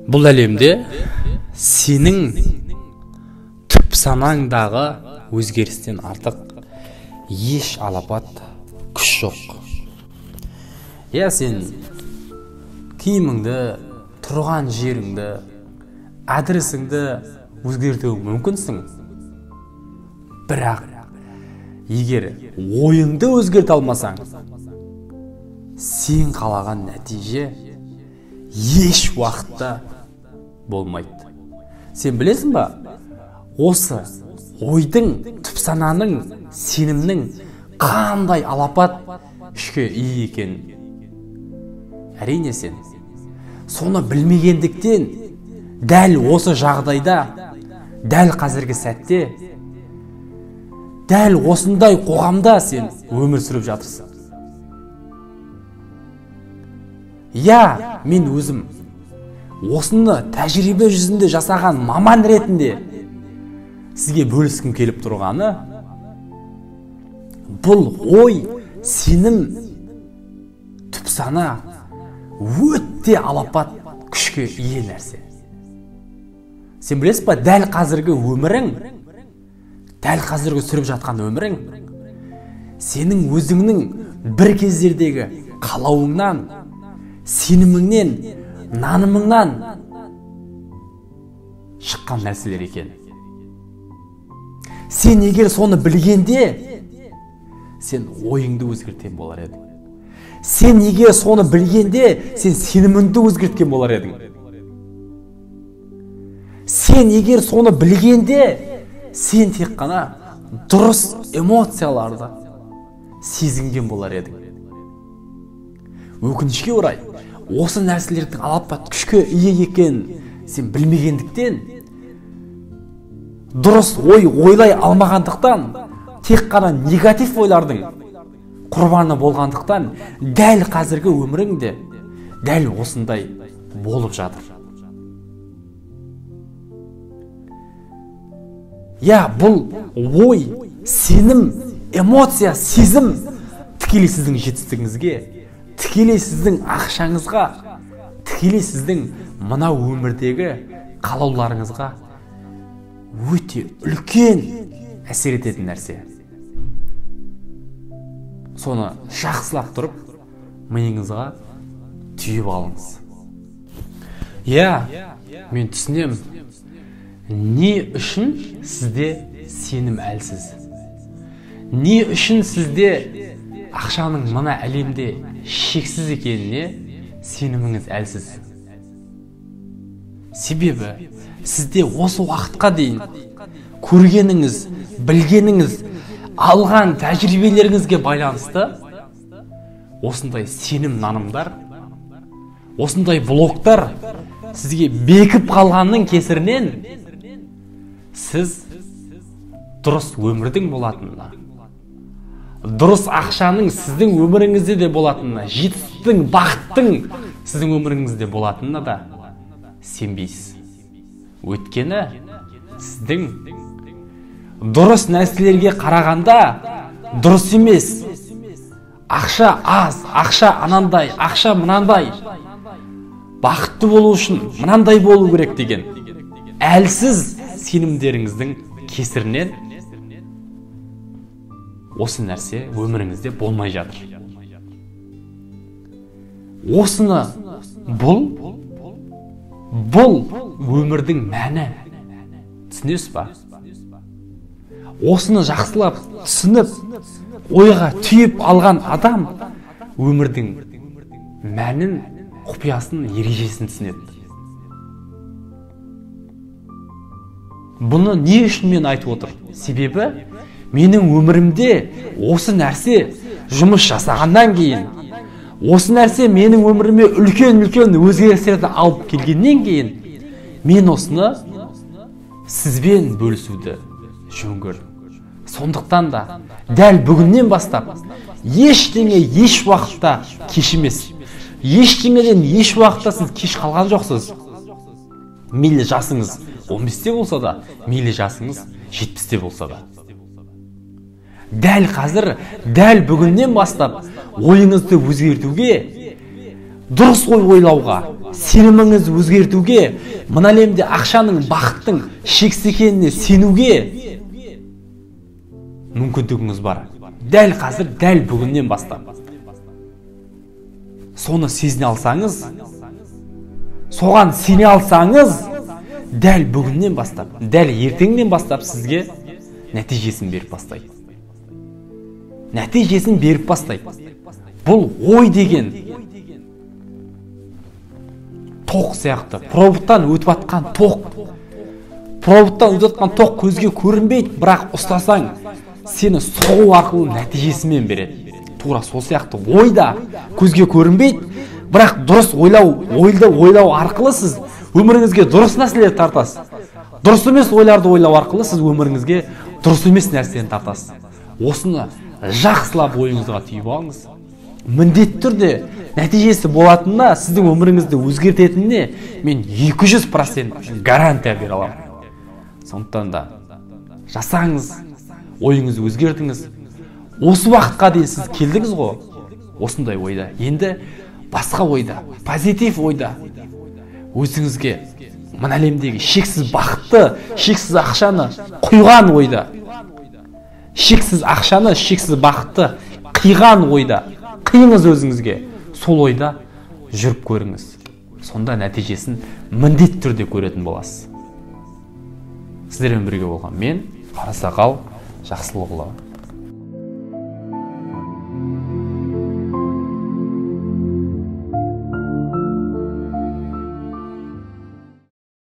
Бұл әлемде сенің түп санаңдағы өзгерістен артық еш алапат күш жоқ. Я сен киіміңді, тұрған жеріңді, адресіңді өзгертуің мүмкінсің. Бірақ егер ойыңды өзгерте алмасаң, сен қалаған нәтиже еш уақытта болмайды. Сен білесің ба, осы ойдың, түп сананың, сенімнің қандай алапат күшке ие екенін? Әрине сен соны білмегендіктен дәл осы жағдайда, дәл қазіргі сәтте, дәл осындай қоғамда сен өмір сүріп жатырсың. Я, мен өзім осыны тәжірибе жүзінде жасаған маман ретінде сізге бөліскім келіп тұрғаны, бұл ой, сенім, түп сана өте алапат күшке ие нәрсе. Сен білесіз ба, дәл қазіргі өмірің, дәл қазіргі сүріп жатқан өмірің сенің өзіңнің бір кездердегі қалауыңнан, сеніміңнен, нанымыңнан шыққан нәрселер екен. Сен егер соны білгенде, сен ойыңды өзгерткен болар едің. Сен егер соны білгенде, сен сеніміңді өзгерткен болар едің. Сен егер соны білгенде, сен тек қана дұрыс эмоцияларды сезінген болар едің. Өкінішке орай, осы нәрселердің алапат күшке ие екенін сен білмегендіктен, дұрыс ой ойлай алмағандықтан, тек қана негатив ойлардың құрбаны болғандықтан, дәл қазіргі өміріңде дәл осындай болып жатыр. Я, бұл ой, сенім, эмоция, сезім тікелей сіздің жетістігіңізге, тікелей сіздің ақшаңызға, тікелей сіздің мына өмірдегі қалауларыңызға өте үлкен әсер ететін нәрсе. Соны жақсылап тұрып, миыңызға түйіп алыңыз. Я, мен түсінемін, не үшін сізде сенім әлсіз? Не үшін сізде ақшаның мына әлемде шексіз екеніне сеніміңіз әлсіз? Себебі сізде осы уақытқа дейін көргеніңіз, білгеніңіз, алған тәжірибелеріңізге байланысты осындай сенім нанымдар, осындай блоктар сізге бекіп қалғанның кесірінен сіз дұрыс өмірдің болатынына, дұрыс ақшаның сіздің өміріңізде де болатынына, жетістіктің, бақыттың сіздің өміріңізде болатынына да сенбейсіз. Өйткені сіздің дұрыс нәрселерге қарағанда дұрыс емес, ақша аз, ақша анандай, ақша мынандай, бақытты болу үшін мынандай болу керек деген әлсіз сенімдеріңіздің кесірінен осы нәрсе өміріңізде болмай жатыр. Осыны бұл өмірдің мәні. Түсінесіз ба? Осыны жақсылап түсініп, ойға түйіп алған адам өмірдің мәнін, құпиясын, ережесін түсінеді. Бұны не үшін мен айтып отыр? Себебі менің өмірімде осы нәрсе жұмыс жасағаннан кейін, осы нәрсе менің өміріме үлкен-үлкен өзгерістерді алып келгеннен кейін, мен осыны сізбен бөлісуді жөн көрдім. Сондықтан да дәл бүгіннен бастап ештеңе еш уақытта кеш емес. Ештеңеден еш уақытта сіз кеш қалған жоқсыз. Мейлі жасыңыз 15-те болса да, мейлі жасыңыз 70-те болса да. Дәл қазір, дәл бүгіннен бастап ойыңызды өзгертуге, Дұрыс ой ойлауға, сеніміңізді өзгертуге, мына әлемде ақшаның, бақыттың шексіз екеніне сенуге мүмкіндігіңіз бар. Дәл қазір, дәл бүгіннен бастап. Соны сезіне алсаңыз, соған сене алсаңыз, дәл бүгіннен бастап, дәл ертеңнен бастап сізге нәтижесін беріп бастайды. Нәтижесін беріп бастайды. Бұл ой деген тоқ сияқты. Проводтан өтіп атқан тоқ. Проводтан өтіп атқан тоқ көзге көрінбейді, бірақ ұстасаң, сені соғу арқылы нәтижесімен береді. Тура сол сияқты ой да көзге көрінбейді, бірақ дұрыс ойлау, ойды ойлау арқылы сіз өміріңізге дұрыс нәрселерді тартасыз. Дұрыс емес ойларды ойлау арқылы сіз өміріңізге дұрыс емес нәрсені тартасыз. Осыны жақсылап ойыңызға түйіп алыңыз. Міндетті түрде нәтижесі болатынына, сіздің өміріңізді өзгертетініне мен 200% гарантия бере аламын. Сондықтан да жасаңыз, ойыңызды өзгертіңіз. Осы уақытқа дейін сіз келдіңіз ғой, осындай ойда. Енді басқа ойда, позитив ойда өзіңізге мына әлемдегі шексіз бақытты, шексіз ақшаны құйған ойда, шексіз ақшаны, шексіз бақытты қиған ойда, қиыңыз өзіңізге, сол ойда жүріп көріңіз. Сонда нәтижесін міндетті түрде көретін боласыз. Сіздермен бірге болған мен, Қарасақал Жақсылықұлы.